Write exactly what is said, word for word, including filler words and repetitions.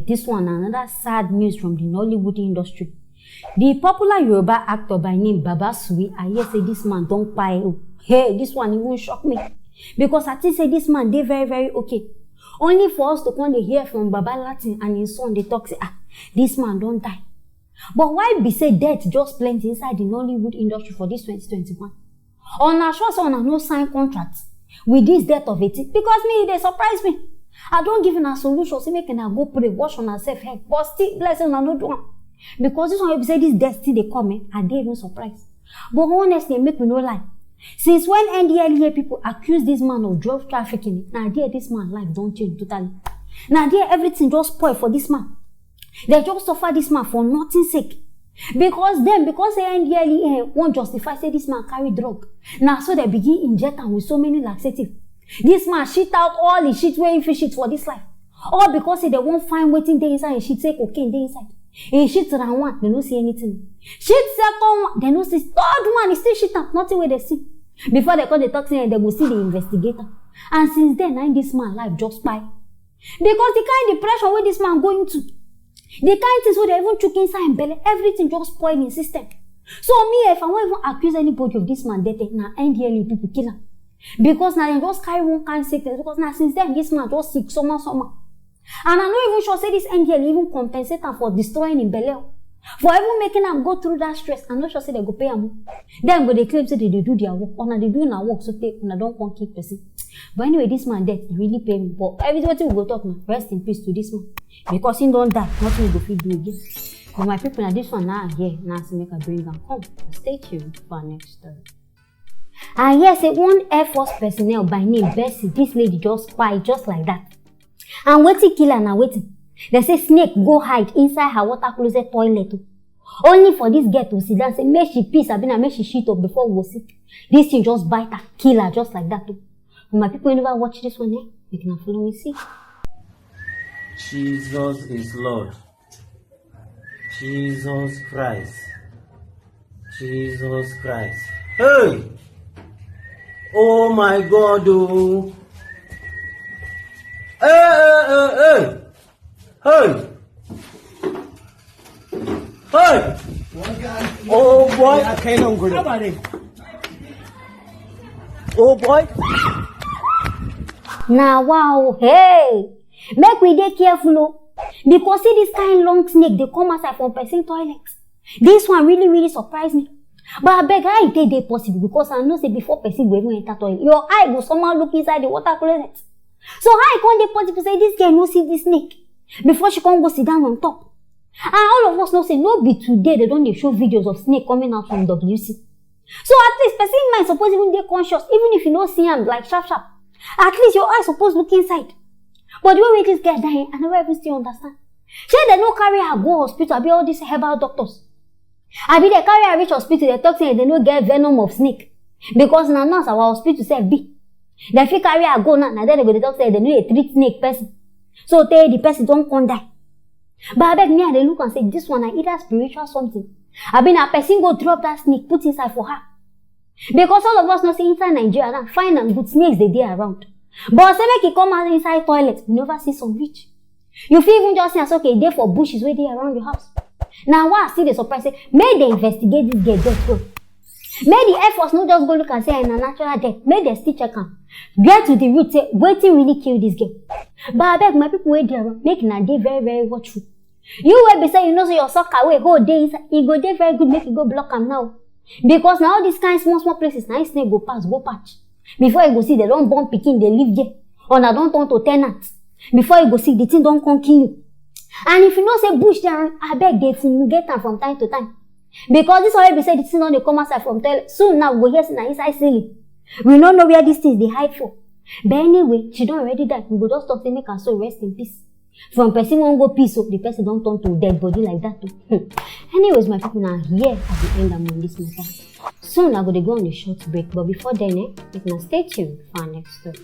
This one na another sad news from the Nollywood industry. The popular Yoruba actor by name Baba Sui, I hear say this man don kpai o. Hey, this one even shock me. Because I think say this man dey very, very okay. Only for us to come dey hear from Baba Latin and him son dey talk say, ah, this man don die. But why be say death just plenty inside the Nollywood industry for this twenty twenty-one? Una sure say una no sign contract with this death of a thing? Because me, e dey surprise me. I don give una solution, say make una go pray, wash una self head. But still, bless una no do am. Because this one wey be say this death still dey come, eh, I dey even surprised. But honestly, make we no lie. Since when N D L E A people accuse this man of drug trafficking, na there this man life don change totally. Na there everything just spoil for this man. They just suffer this man for nothing sake. Because then, because say N D L E A want justify say this man carry drug, na so they begin inject am with so many laxative. This man shit out all the shit wey he fit shit for this life. All because say they wan find wetin dey inside him shit, say cocaine dey inside. He shit round one, they no see anything. Shit second one, they no see. Third one, he still shit am, nothing wey they see. Before they come dey talk say they go see the investigator. And since then, na him this man life just kpai. Because the kind depression wey this man go into, the kind things wey they even chook inside him belle, everything just spoil him system. So me, if I wan even accuse anybody of this man death, eh, na N D L E A people kill am. Because na dem just carry one kind sickness. Because na since then this man just sick somehow, somehow. And I no even sure say this N D L E A even compensate am for destroying him belle o. For even making am go through that stress, I no sure say they go pay am o. Dem go dey claim say they dey do their work. Una dey do una work so tey una don come kill person. But anyway, this man death, e really pain me. But everything wetin we go talk na, rest in peace to this man. Because he don die, nothing we go fit do again. But my people, na this one now here, now say make I bring am come. Stay tuned for our next story. I hear say one Air Force personnel by name Bessie, this lady just kpai just like that. And wetin kill her na wetin? They say snake go hide inside her water closet toilet o. Only for this girl to sit down say make she piss, abi na make she shit up before we go see. This thing just bite her, kill her just like that o. But my people, you never watch this one, eh? You can follow me see. Jesus is Lord. Jesus Christ. Jesus Christ. Hey! Oh my God, oh. Hey, hey, hey, hey. Hey! Hey! Oh boy. Oh boy. Na wow, hey! Make we dey careful o. Because see this kind long snake dey come outside from person toilet. This one really, really surprise me. But abeg, how e take dey possible? Because I know say before person go even enter toilet, your eye go somehow look inside the water closet. So how e come dey possible say this girl no see this snake before she come go sit down on top? And all of us know say no be today they don dey show videos of snake coming out from W C. So at least person mind suppose even dey conscious, even if you no see am like sharp sharp. At least your eye suppose look inside. But the way wey this girl die, I never even still understand. Shey they no carry her go hospital, abi all these herbal doctors? Abi they carry her reach hospital, they talk say they no get venom of snake? Because na nurse our hospital sef be. They fit carry her go now, na there they go dey talk say they no dey treat snake person. So tey the person don come die. But abeg, me, I dey look and say this one na either spiritual something, abi na person go drop that snake put inside for her. Because all of us know say inside Nigeria now, fine and good, snakes dey dey around. But say make e come out inside toilet, we never see some reach. You fit even just see am say, okay, e dey for bushes wey dey around your house. Na why I still dey surprise say make dem investigate this girl death well. Make the Air Force no just go look and say, eh, na natural death. Make dem still check am. Get to the root, say wetin really kill this girl. But abeg, my people wey dey around, make una dey very, very watchful. You wey be say you know say your sucker wey hole dey inside, e go dey very good make you go block am now. Because na all these kind small small places na im snake go pass go patch. Before you go see, dem don born pikin dey live there. Una don turn to tenant. Before you go see, the thing don come kill you. And if you know say bush dey around, abeg dey fumigate am from time to time. Because this one wey be say the thing don dey come outside from toilet, soon now we go hear say na inside ceiling. We no know where these things dey hide for. But anyway, she don already die. We go just talk say make her soul rest in peace. From person wan go peace o, the person don turn to dead body like that o. Hmm. Anyways, my people, na here I go end am on this matter. Soon I go dey go on a short break, but before then, eh, make una stay tuned for our next story.